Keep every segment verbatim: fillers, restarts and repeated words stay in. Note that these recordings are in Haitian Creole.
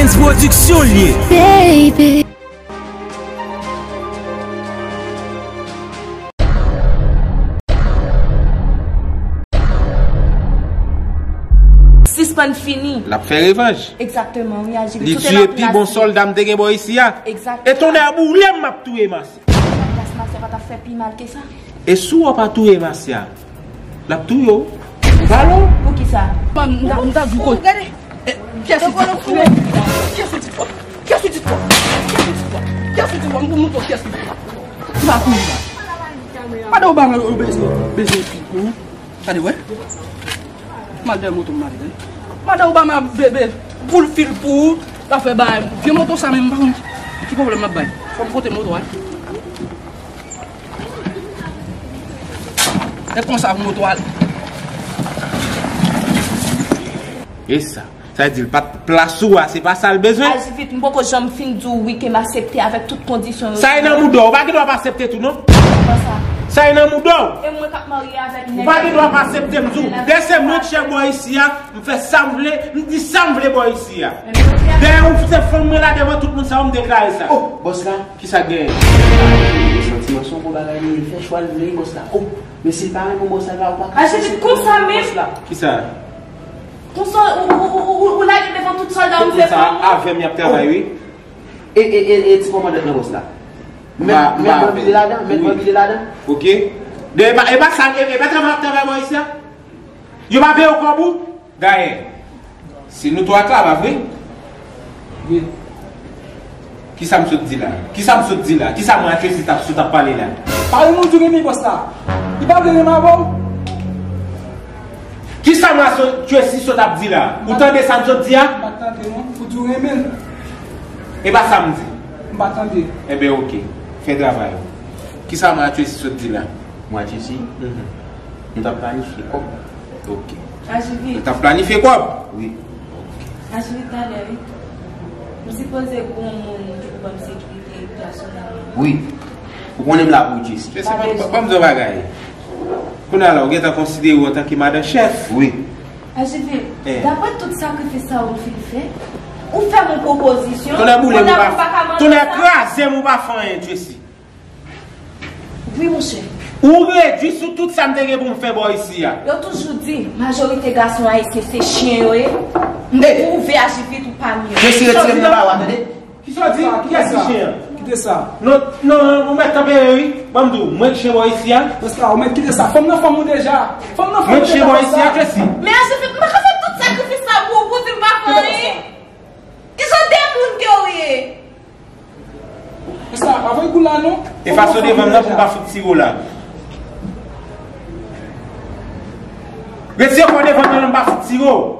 Prince Production l ye. Baby. Sispann fini. L ap fè revanj. Egzakteman, wi, Ajivit. Li tiye pi bon sòlda m te gen bò isi a. Egzakteman. E tonnè boule m, m ap touye masya. Plas masya pa t ap fè pi mal ke sa. E si w pa touye masya, l ap touye w. Ou pa lò? Poukisa? M ta, m ta di w ko. Gade. Eh, kiyès ki di w? Kiyès ki di w? Kiyès ki di w? Kiyès ki di w? Kiyès ki di w? M pou montre w kiyès ki di w. M pa kouri la. Madan Obama, ou bezwen, bezwen pi pou ou. Gade, wè. Mal dèyè moto m mare, tande. Madan Obama, bebe, boul fil pou ou. L ap fè bagay. Vye moto sa menm, m pa konn ki pwoblèm l ap bay. Fò m pote moto a. E konsa pou moto ale. E sa. Sa vle di l pa t plas ou a, se pa sa l bezwen? Ajivit, m poko janm fin di w wi ke m aksepte avèk tout kondisyon yo. Sa e nan mouda w, ou pa gen dwa pa aksepte tou non. Kòman sa? Sa e nan mouda w. E mwen k ap marye avèk nèg. Ou pa gen dwa pa aksepte m di w. Dèyè se mwen k chèf bò isi a, m fè sa m vle, m di sa m vle bò isi a. Dèyè ou se fanm mwen la devan tout moun sa yo, m deklare sa. Oh, bòs la. Kisa k genyen? Santiman se yon gwo bagay li ye, l fè chwa l vle wi bòs la. Oh, men si l pa renmen bòs la, ou pa ka fòse l renmen bòs la. Kisa? Konsa, ou, ou, ou, ou, ou lage devan tout sòlda w, m fè sa avè m y ap travay, wi. E, e, e, e ti kòmandan nan bòs la. Mèt, mèt ban bile ladan, mèt ban bile ladan. Ok. De, e pa, e pa sa, e, e pa travay ap travay bò isi a? Yo pa peye w kòb ou? Dayè, se nou twa k la, pa vre? Wi. Kisa m sot di la? Kisa m sot di la? Kisa mwen ak Tracy t ap sot ap pale la? Pa yon moun tou renmen bòs la. Li pa vle renmen avè w. Kisa mwen ak Tracy sot ap di la? Ou tande sa m sot di a? M pa t tande non. Ou di w renmen l. E pa sa m di. M pa tande. Enben, oke. Fè travay ou. Kisa mwen ak Tracy sot di la? Mwen ak Tracy? Mhm. Nou t ap planifye kòb. Ok. Ajivit. Nou t ap planifye kòb? Wi. Ajivit, talè, wi. M sipoze gon moun ki pou ban m sekirite pèsonèl mwen. Wi. Ou konnen m la pou ou, Tracy. Tracy, ban m di w yon bagay. Kounye a la, ou gentan konsidere w antanke madan chèf. Wi. Ajivit, daprè tout sakrifis sa ou fin fè, ou fè m yon pwopozisyon, kounye a ou pa ka mande sa. Tonnè kraze m, ou pa fè anyen, Tracy. Wi, monchè. Ou redwi sou tout sa m te gen pou m fè bò isi a. Yo toujou di, majorite gason ayisyen se chen yo ye. M pwouve Ajivit ou pa m yo. Jesi, retire m nan ba w, tande? Kisa w di? Kiyès ki chen an? Kite sa. Non, non, ou mèt kanpe, wi. Ban m di w, mwen ki chen bò isi a. Bòs la, ou mèt kite sa. Fanm nan fanm ou deja. Fanm nan fanm ou deja, bòs la. Mwen ki chen bò isi a, Tracy. Men Ajivit, mwen ka fè tout sakrifis sa pou ou, pou di m pa fè anyen. Ki jan de moun ke w ye? Sa, pa voye kou la non. Efase w devan m nan pou m pa fout tire w la. Retire kò w devan m nan, m pa fout tire w.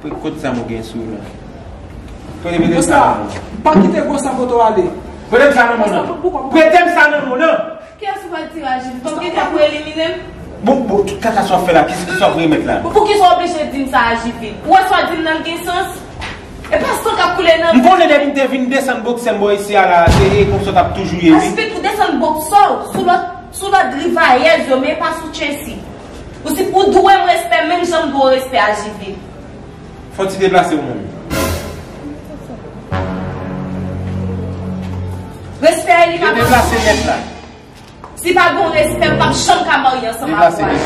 Kot zam ou gen sou w la? Prete, prete m sa nan men w. Pa kite gwo sa kote w ale. Prete m sa nan men w nan. Prete m sa nan men w nan. Kiyès ou pral tire, Ajivit? Ou gentan pou elimine m? Bon, bon, tout kaka sa w ap fè la, kisa w ap remèt la? Bon, poukisa w oblije di m sa, Ajivit? Ou wè sa w di m nan gen sans? E pa san k ap koule nan men w. M konnen depi m te vin desann bòksè m bò isi a la, se konsa w t ap toujou ye, wi. Ajivit, ou desann bòksè w sou lòt, sou lòt rivayèz yo, men pa sou Tracy. Ou si, ou dwe m respè menm jan m dwe w respè, Ajivit. Fò w ti deplase w menm. Respè a li pa. Deplase nèt la. Si pa gen respè, m p ap janm ka marye ansanm avè w. Deplase nèt.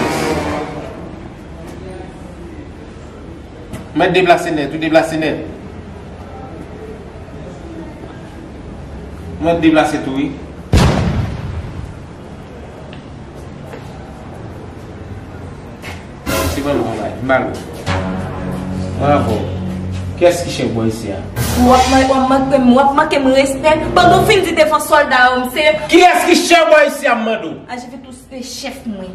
Mèt deplase nèt, ou deplase nèt. Mèt deplase tou, wi. Misye ban m yon bagay, m ba l. Mwen avè w. Kiyès ki chèf bò isi a? W ap man-, w ap manke m, w ap manke m respè. Pandan w fin di devan sòlda yo, m se. Kiyès ki chèf bò isi a, m mande w? Ajivit, ou se chèf mwen.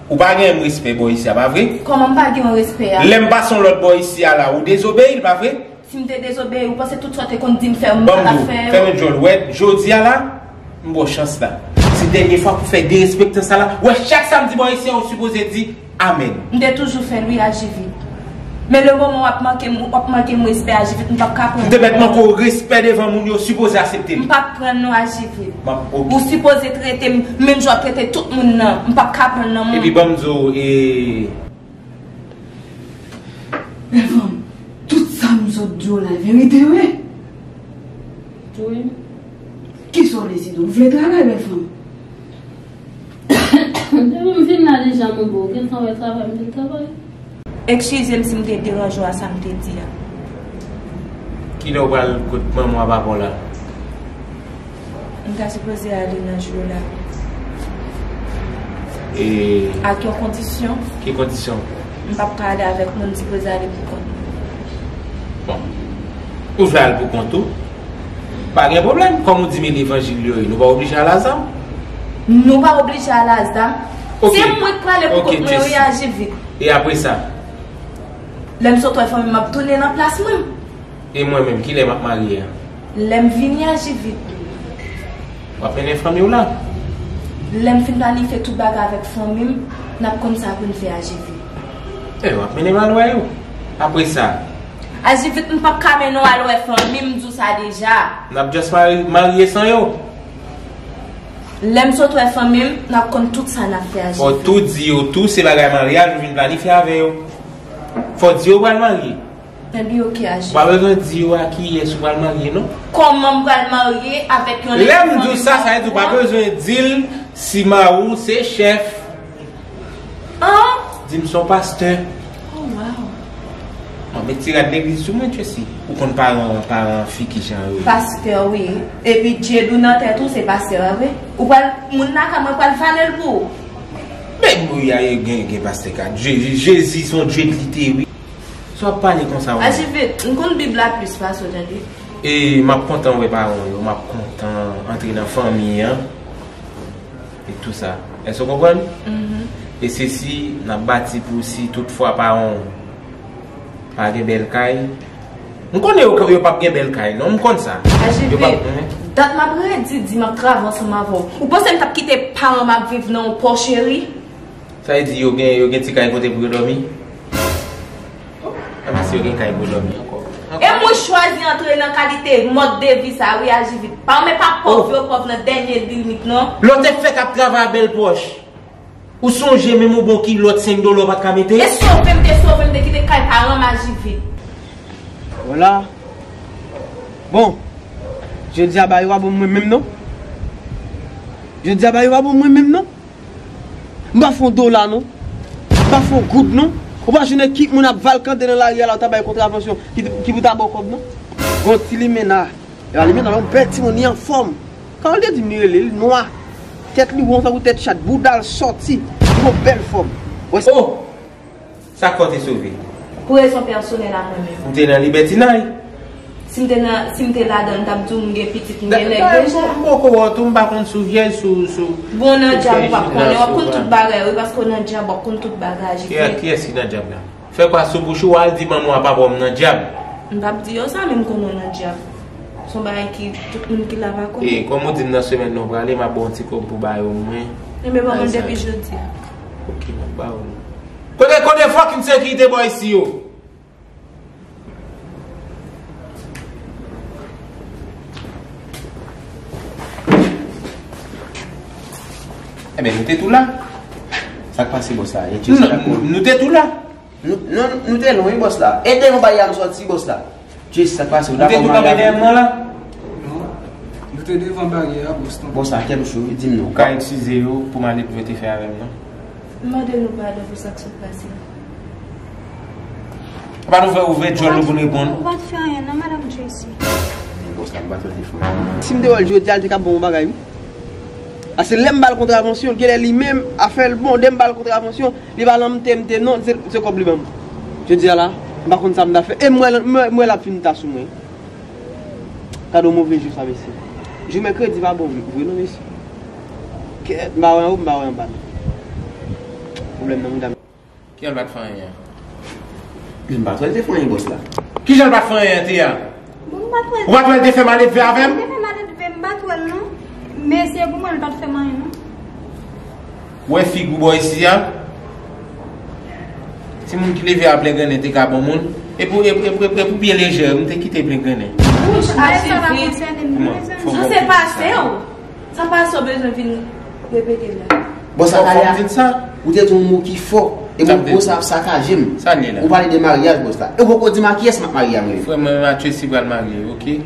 Ou pa gen menm respè bò isi a, pa vre? Kòman m pa gen yon respè a? Lè m pase yon lòt bò isi a la, ou dezobeyi l, pa vre? Si m te dezobeyi, ou panse tout sa w te konn di m fè, m pa t ap fè yo? Ban m di w, fèmen djòl. Wè, jodi a la, m ba w chans la. Se dènye fwa pou fè derespektan sa la. Wè, chak sa m di bò isi a, ou sipoze di amèn. M te toujou fè l, wi, Ajivit. Men le moman w ap manke m, w ap manke m respè, Ajivit, m p ap ka pran. M te mèt manke w respè devan moun yo sipoze aksepte l. M p ap pran non, Ajivit. M ap, ok. Ou sipoze trete m menm jan w ap trete tout moun nan. M p ap ka pran non, non. Epi ban m di w, e, Devan m, tout sa m Sot di w laverite vre. Wi. Kisa w deside? W vle travay, bèl fanm? Depi m vin la deja, mon boo, gentan wè travay, m te travay. Eskize m si m te deranje w a sa m te di a. Kilè w pral kot manman w a papa w la? M ta sipoze ale nan jou la. E ak yon kondisyon. Ki kondisyon? M p ap ka ale avèk moun, m sipoze ale pou kont mwen. Bon. Ou vle al pou kont ou? Pa gen pwoblèm. Kòm ou di m e levanjil yo ye, nou pa oblije al a zam. Nou pa oblije al a zam. Ok. Se mwen k prale pou kont mwen, wi, aji vit. E apre sa? Lè m sot wè fanmi m, m ap tounen nan plas mwen. E mwen menm, kilè m ap marye a? Lè m vini, aji vit. W ap mennen fanmi w la? Lè m fin planifye tout bagay avèk fanmi m, n ap konn sa pou n fè, aji vit. E w ap mennen m al wè yo. Apre sa? Aji vit, m p ap ka mennen w al wè fanmi m, m di w sa deja. N ap just mari-, marye san yo? Lè m sot wè fanmi m, n ap konn tout sa n ap fè, aji vit. Fò w tou di yo tou se bagay maryaj ou vin planifye avè yo. Fò w di yo w pral marye. Ebyen, ok, aji. Ou pa bezwen di yo a kiyès ou pral marye, non. Kòman m pral marye avèk yon... Lè m di w sa, sa vle di ou pa bezwen di l si mari w se chèf. An? Di m se yon pastè. Oh, wow. Mwen met ti rad legliz sou mwen, Tracy. Ou konn paran, paran fi kijan yo ye. Pastè, wi. Epi dye dou nan tèt ou, se pastè a vre. Ou pral, moun nan ka mwen pral vale l pou ou. Men mwen gen, gen pastè ka. Jezi, Jezi se yon dye de lite, wi. Sa w ap pale konsa, wi. Aji vit, m konn Bib la plis pase w, tande. E m ap kontan wè paran w yo, m ap kontan antre nan fanmi an. E tou sa. Èske w konprann? Mhm. E se si n ap bati pou si tout fwa paran w pa gen bèl kay. M konnen yo, yo p ap gen bèl kay, non, m konn sa. Aji vit, dat m ap redi di m ap travay ansanm avè w. Ou panse m t ap kite paran m ap viv nan yon pòcheri? Sa vle di yo gen, yo gen ti kay kote pou yo dòmi? Epi si yo gen kay pou yo dòmi ankò. E mwen chwazi antre nan kalite mòd de vi sa, wi, aji vit. Pa, men pa pòv yo pòv nan dènye limit, non. Lè w te fèk ap travay a bèl pòch, ou sonje menm yon bon kilòt senk dola w pa t ka mete? E sove m te sove, m te kite kay paran m, aji vit. Vwala. Bon, jodi a ba yo pa bon mwen menm, non. Jodi a ba yo pa bon mwen menm, non. M pa fè yon dola non. M pa fè yon goud non. Ou pa jwenn ekip moun ap valkande nan lari a la, ou ta bay kontravansyon ki, ki pou ta ba w kòb non. Gon ti limena. Epa limena la, yon bèl timoun, li anfòm. Carole te di m li rele, li nwa. Tèt li won tankou tèt chat, bouda l sòti. Li gon bèl fòm. Wè sa? Oh! Sa k fè w te sove? Pou rezon pèsonèl a mwen menm. Ou te nan libètinay? Si m te nan, si m te ladan l, m t ap di w m gen pitit, m gen nèg deja. M poko wè w tou, m pa konn si w vyèj, si w, si w... Bon, nan dyab ou p ap konnen, w ap konn tout bagay, wi, paske w nan dyab, w ap konn tout bagay, Jezi. Kiyès, kiyès ki nan dyab la? Fè kwa sou bouch ou, al di manman w a papa w m nan dyab. M p ap di yo sa, men m konnen w nan dyab. Se yon bagay ki tout moun ki la pa konnen. E, kòm ou di m nan semèn nan w prale, m ap ba w yon ti kòb pou ba yo mwen. Enben, ban mwen depi jodi a. Ok, m ap ba w li. Kote, kote fucking sekirite bò isi yo? Enben, nou te tou la. Sa k pase, bòs la? Nou, nou, nou te tou la. Nou, nou, nou te lwen, wi, bòs la. Ede nou bay a m sòti, bòs la. Jezi, sa k pase? Ou dakò marye avè m? Ou te tou kanpe dèyè m nan la? Non. Nou te devan baryè a, bòs, non. Bòs la, kè m cho, wi, di m non. Ou ka eskize yo pou maledve yo te fè avè m nan? M mande nou padon pou sa k sot pase a. Apa nou fè ouvè djòl nou pou n reponn? Ou pa t fè anyen non, madanm Tracy. Bòs la, m pa t wè l te fè anyen. Si m te wè l jodi a, l te ka ban m yon bagay, wi. Paske lè m ba l kontravansyon, genlè li menm, afè l bon, lè m ba l kontravansyon, li pa lanmte m te non, se, se kòb li ban m. Jodi a la, m pa konn sa m ta fè. E m wè, m wè, m wè l ap fin ta sou mwen. Gade yon move jou sa, mesye. Jou mèkredi pa bon vre non, mesye. Kèt, m pa wè anwo, m pa wè anba non. Pwoblèm nan mouda m. Kijan l pa t fè anyen an? M pa t wè l te fè anyen, bòs la. Kijan l pa t fè anyen an, Teya? Bon, m pa t wè l. Ou pa t wè l te fè maledve avè m? Li te fè maledve, m pa t wè l non. Men se pou mwen, li pa t fè m anyen non. Ou wè figi w bò isi a? Timoun ki leve a plen grennen te ka bon moun. E pou, e pou, e pou, e pou pye lejè, m te kite plen grennen. Wouch, aji vit. Sa se pase w. Sa pase w bezwen vin repete la. Bòs la pale avèk sa. Ou te di yon mo ki fò. E mwen, gwo sa ap sakaje m. Sa l ye la? Ou pale de maryaj, bòs la. E ou poko di m a kiyès m ap marye a mwen. Frè mwen, mwen a Tracy pral marye, oke?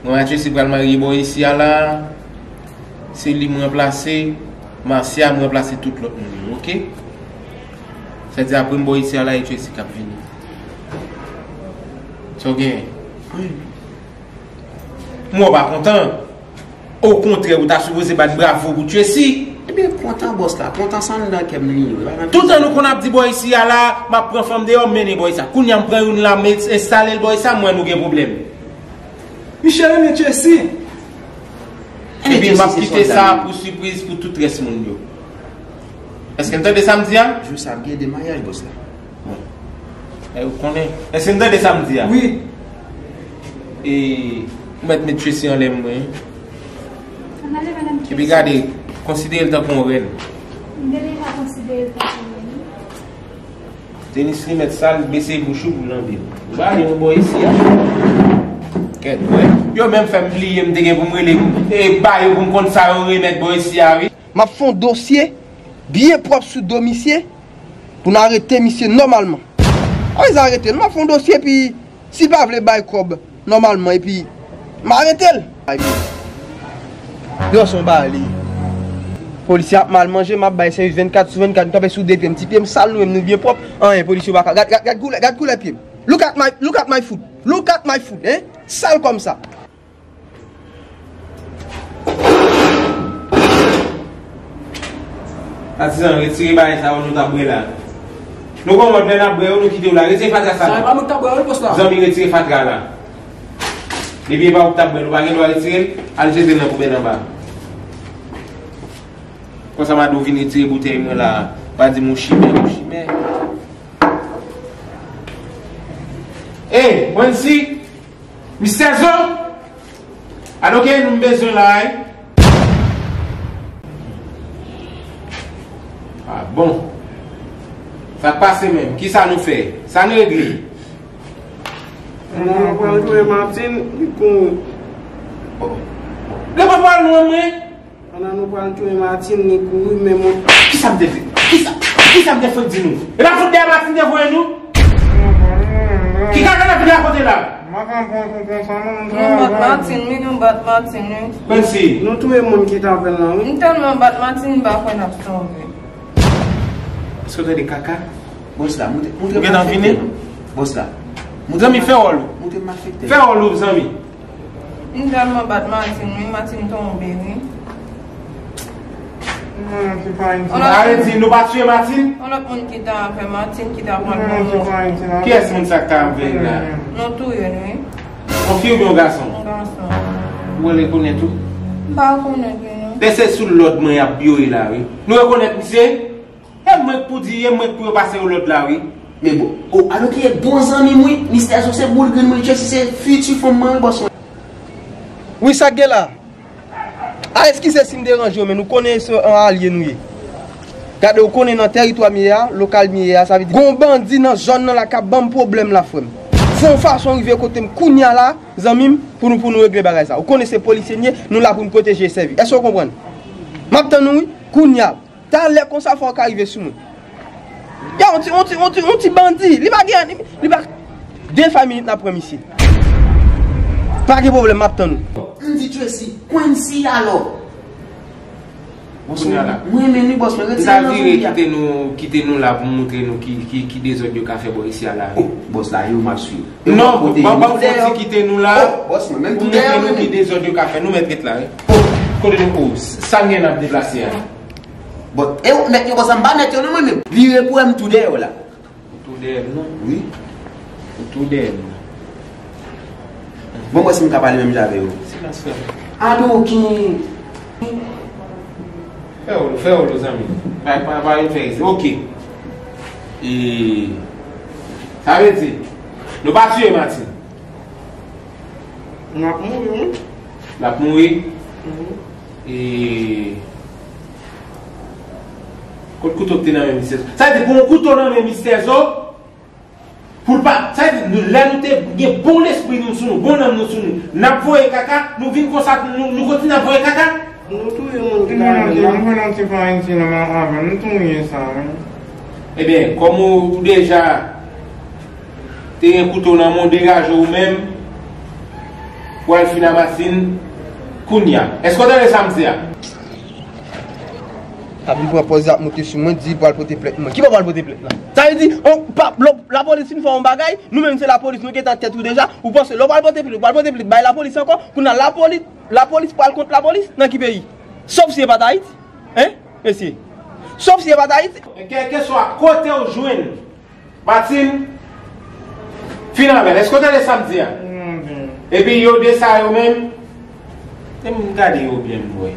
Mwen a Tracy pral marye bò isi a la. Se li m ranplase. Marcia m ranplase tout lòt moun yo, oke? Sa di apre m bò isi a la, e Tracy k ap vini. Sa w genyen? M wè w pa kontan. Okontrè, ou ta sipoze bat bravo pou Tracy. Ebyen, kontan bòs la, kontan sa anndan kè m li ye. Toutan nou konn ap di bò isi a la, m ap pran fanm deyò, m mennen bò isi a. Kounye a m pran youn la, m enstale l bò isi a, m wè nou gen pwoblèm. Misye renmen Tracy. Epi m ap kite sa pou sipriz pou tout rès moun yo. Èske n tande sa m di a? Jou sa ap gen de maryaj, bòs la. Wi. E, ou konnen. Èske n tande sa m di a? Wi. E, ou mèt met Tracy anlè m, wi. Epi gade, konsidere l tankou yon rèn. M te deja konsidere l tankou yon rèn. Tenis li mèt sal, bese bouch ou pou l anvi. Ou pa ale yon bò isi a. Kèt, wè. Yo menm fè m bliye m te gen pou m rele, e, ba yo pou m konn sa yo remèt bò isi a, wi. M ap fè yon dosye byen pwòp sou do misye pou n arete misye nòmalman. Awi, arete l. M ap fè yon dosye, epi si l pa vle bay kòb nòmalman, epi m arete l. Yo, se yon bagay li ye. Polisye ap mal manje, m ap bay sèvis vennkat sou vennkat, m kanpe sou de pye m, ti pye m sal, nou menm nou byen pwòp. Anyen, polisye yo pa ka. Gad, gad, gad koulè, gad koulè pye m. Look at my, look at my foot. Look at my foot, hein? Sal kòmsa. Patizan, retire bagay sa yo nou t ap bwè la. Nou konn wòd lè n ap bwè yo, nou kite yo la. Retire fatra sa la. Sa e pa nou k t ap bwè yo, bòs la. Zanmi, retire fatra la. Depi e pa ou k t ap bwè l, ou pa gen dwa retire l, al jete l nan poubèl anba. Konsa m a di w vin retire boutèy mwen la, pa di m ou chimè, ou chimè. Ey, Wensi! Mistè Zo! Alo, ke nou bezwen la, wi? Ah, bon. Sa k pase menm? Kisa nou fè? Sa n regle? Pandan nou pral touye Martine, li kouri. Bon. Bon. Depi pral nou mwen. Pandan nou pral touye Martine, li kouri, men mwen. Kisa m te fè? Kisa, kisa m te fè di nou? E pa fout dèyè Martine te voye nou? Ki kaka n ap vin rakonte la? M pa ka pran kou konsa non, m travay. Nou bat Martine, wi, nou bat Martine, wi. Kòmsi? Nou touye moun ki t avè l lan, wi. M tèlman bat Martine, m pa kwè n ap sove. Èske w tande kaka? Bòs la, montre, montre malfektè. Ou gentan vini? Bòs la. Zanmi, fè wòl ou. Montre malfektè. Fè wòl ou, zanmi. M tèlman bat Martine, wi, Martine tonbe, wi. Sa vle di, nou pa tiye Martine? Yon lòt moun ki ta avè Martine, ki ta pran l pou mò. Kiyès moun sa k ta avè l la? Nou touye l, wi. Yon fi oubyen yon gason? Yon gason. Ou rekonèt ou? M pa rekonèt li, non. Men se sou lòd mwen y ap byoye la, wi. Nou rekonèt misye? E mwen k pou di, e mwen k pou yo pase yo lòd la, wi. Men bon, o, alò ki e bon zanmi m, wi. Mistè Zo se boul grenn mwen, Tracy se fiti fanm mwen, wi, bòs mwen. Wi, sa k gen la? A, eskize si m deranje w, men nou konnen se yon alye nou ye. Gade, ou konnen nan tèritwa m ye a, lokal m ye a, sa vle di, gon bandi nan zòn nan la k ap ban m pwoblèm la, frè m. Fè yon fason rive kote m kounye a la, zanmi m, pou nou, pou nou regle bagay sa. Ou konnen se polisye n ye, nou la pou n pwoteje e sèvi. Èske w konprann? M ap tann ou, wi, kounye a. Talè konsa fò w ka rive sou mwen. Ya, on ti, on ti, on ti, on ti bandi. Li pa gen, li, li pa. De fwa minit n ap pran misye. Pa gen pwoblèm, m ap tann ou. M di Tracy, Quincy alò. Kounye a la. Mwen menm wi bòs mwen, retire m nan zombi a. Kite nou, kite nou la pou moutre nou ki, ki, ki dezòd yo ka fè bò isi a la. Oh, bòs la, yo m ap swiv. Non, ban, ban foti kite nou la. Oh, bòs mwen, menm tou dèyè mwen menm. Ki dezòd yo ka fè, nou mèt ret la, wi. Oh. Kote nou, oh, sa n gen n ap deplase a? Bon, e ou mèt yo konsa, m pa mèt yo non mwen menm. Vire pou wè m tou dèyè w la. Ou tou dèyè m non? Wi. Ou tou dèyè m. Bon, mwen si m ka pale menm jan avè yo. Silans, frè m. Ado ki. Fè wòl ou, fè wòl ou, zanmi. Pa, pa, pa vin fè egzè. Oke. E, sa vle di, nou pa tiye Martine. L ap mouri, wi. L ap mouri? Mhm. E, kot kouto k te nan men Mistè Zo? Sa vle di, pou yon kouto nan men Mistè Zo, pou l pa, sa vle di, nou, lè nou te gen bon lespri nou sou nou, bon nanm nou sou nou, n ap voye kaka, nou vin konsa, nou, nou kontinye ap voye kaka? Nou touye moun ki ta vin la. Nou fè nan ti fè Ayiti nan Maravèl, nou touye sa, wi. Ebyen, kòm ou, ou deja te gen kouto nan men w, degaje w menm, w al fin a Masin kounya. Èske w tande sa m di a? Ap vin pran pòz ap monte sou mwen, di pral pote plent mwen. Ki bò pral pote plent la? Sa vle di, on, pa, lò, lapolis fin fè yon bagay, nou menm se lapolis, nou gentan tèt ou deja. Ou panse lè w pral pote plent, ou pral pote plent bay lapolis ankò? Kounye a lapolis, lapolis pral kont lapolis nan ki peyi? Sòf si e pa t Ayiti. Hein, mesye? Sòf si e pa t Ayiti. Kèlkeswa kote w jwenn Martine, fin avè l. Èske w tande sa m di a? Epi yo de sa yo menm, e m gade yo byen m wè.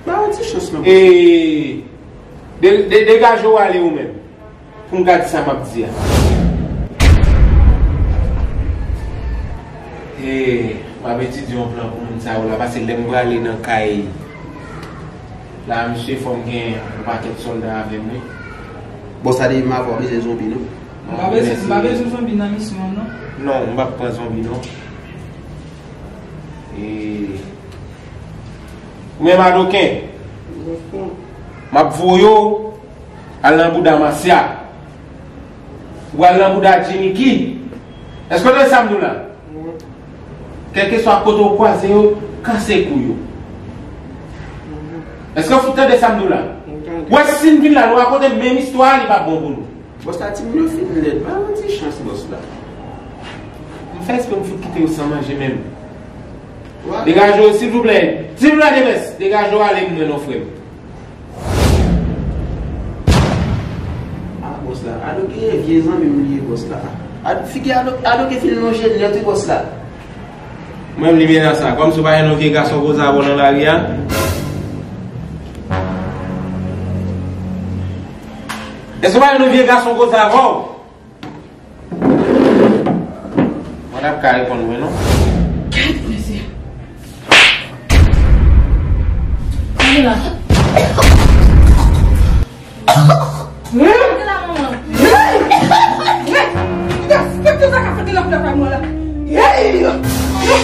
Ba yon ti chans non. E de, de, degaje w ale ou menm. Pou m gade sa m ap di a. E, m ap etidye yon plan pou moun sa yo la, paske lè m prale nan kay la, misye, fò m gen yon pakèt sòlda avè m, wi. Bòs la depi m avè w bezwen zonbi, non? M pa bezwen, m pa bezwen zonbi nan misyon an, non. Non, m p ap pran zonbi, non. E, ou menm Adoken, m ap voye w al nan bouda Masya. Ou al nan bouda Jimmy Key. Èske w tande sa m di w la? Kèlkeswa kote w kwaze yo, kase kou yo. Èske w fout tande sa m di w la? Wè, si n vin la, nou rakonte menm istwa a, li p ap bon pou nou. Bòs la, timoun yo fin lèd. Ba yo yon ti chans, bòs la. M fè espre m fout kite yo san manje menm. Degaje w, silvouplè. Silvouplè, Demes, degaje w ale, m wè non, frè m. Ah, bòs la. Adoke vye zanmi m li ye, bòs la. Ad-, figi Ado-, Adoke fin lonje nèt, wi, bòs la. Mwen, m li byen nan sa. Kòmsi w pa gen yon vye gason koze avè w nan lari a. Èske w pa gen yon vye gason koze avè w? Mwen ap ka reponn mwen non. Gad mesye. Gade la. Gade la manman. Respekte sa k ap fèt nan lakay mwen la. Hey! Hey!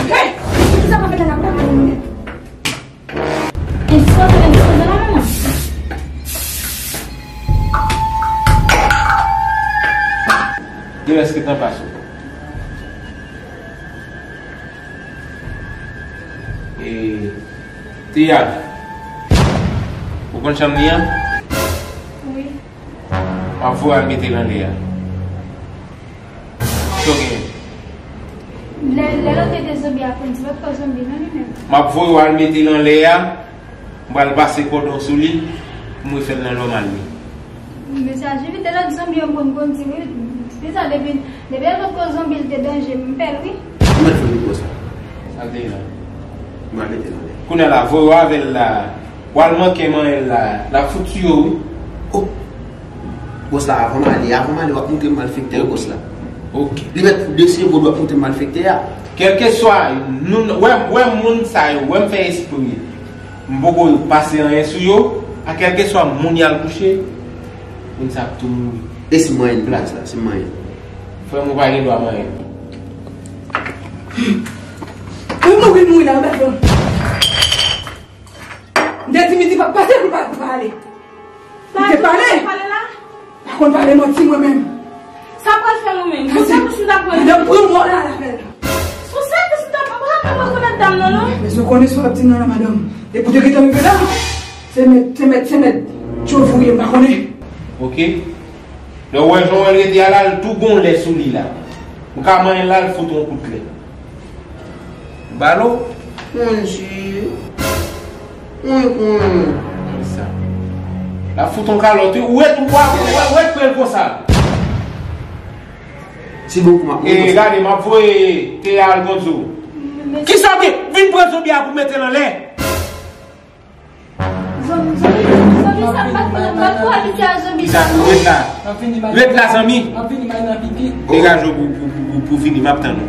Hey! Respekte sa k ap fèt nan lakay mwen. Èske w te gen koze la, manman? Demen, èske tan pase w? E, Tia, ou konn chanm li an? Wi. M ap voye w al mete l anlè a. Sa w genyen? Lè, lè lòt te de zonbi a konn di, lòt pa zonbi non li menm. M ap voye w al mete l anlè a, m pral pase kòdon sou li, pou m refè l nan nòmal li. Mesye a jivite lòt zonbi yo m konn kondi wi. Se sa depi, depi lòt ko zonbi l te danje, m pè l wi. Ou mèt fè mikwo sa. Sa l te ye la? M pral mete l anlè. Kounye a la, voye w avè l la. W al manke manyen l la, l ap fout tiye w wi. Oh! Bòs la, avan m ale, avan m ale, w ap montre m malfektè yo, bòs la. Ok. Li mèt pou de segonn, w ap montre m malfektè a. Kèlkeswa, nou, wè, wè moun sa yo, wè m fè espre. M poko pase anyen sou yo, a kèlkeswa moun y al kouche, moun sa ap tou mouri. E si m manyen l plas la, si m manyen l? Frè m, ou pa gen dwa manyen l. Ou mouri, mouri la, ou bèl fanm. M te di Midi pa pase pou pa, pou pale. Li te pale. Sa pale la? Pa konn pale manti mwen menm. Sa pral fè nou menm? Pou sa pou si ta pran. Madanm pran mò la, l avè l. Pou sa pou si ta pran, pa rekonèt dam nan non. Men si w konnen sa w ap di m nan la, madanm. Depi w te gentan rive la, se mèt, se mèt, se mèt. Tchov ou ye, m pa konnen. Ok. Lè w wè jan w wè l rete a la, l tou gon lè sou li la. M ka manyen l la, l fout yon kout lè. Balo? Bondye. Mwen konn. Sa. L ap fout yon kalòt, wi. Ou ret, ou ap, ou ap, ou ret pran l konsa. Se bon pou m ap. E, gade, m ap voye Tia al kondi w. Kisa w gen? Vin pran zonbi a pou mete l anlè. Zanmi, zanmi, zanmi, sa pa, pa, pa pou abitye a zanmi sa, non. Ret la. Ret la, zanmi. M ap vini, m al nan pipi. Degaje w pou, pou, pou, pou, pou fini, m ap tann ou.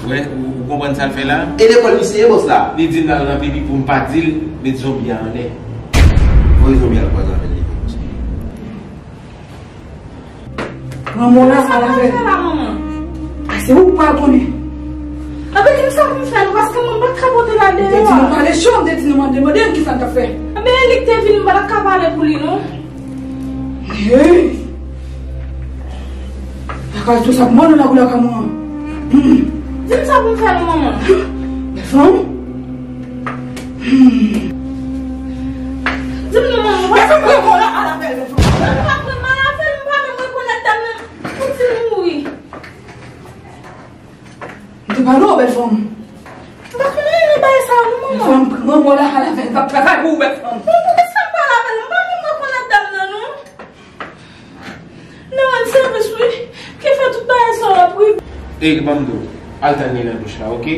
Wè, ou, ou konprann sa l fè la? E lekòl misye ye, bòs la? Li di m l al nan pipi pou m pa di l, met zonbi a anlè. Voye zonbi a l kwaze avè l, li. Pran mò la, sa l avè l. Sa l fè la, manman? Se ou k pral konnen. Anben, di m sa pou m fè, non, paske mwen pa t ka pote l al deyò. M te di nou pale cho, m te di nou mande, mande m kisa n t ap fè. Anben, e li k te vin, m pa t ka pale pou li, non. Hey! Lakay tou sa pou mwen, nou la pou lakay mwen. Hmm. Di m sa pou m fè, non, manman. Bèl fanm. Hmm. Di m non, manman. Bèl fanm, pran mò la, al avè l, bèl fanm. Mwen pa pran mal avè l, m pa menm rekonèt dam nan. Fouti mouri. M te pale w, bèl fanm. M pa konn anyen nan bagay sa a, non, manman. Bèl fanm, pran mò la, al avè l, m p ap travay pou ou, bèl fanm. Bon, poukisa m pale avè l? M pa menm rekonèt dam nan, non. Nan rann sèvis, wi. Ki fè tout bagay sa yo ap rive. Ey, ban m di w, al tann li nan douch la, oke?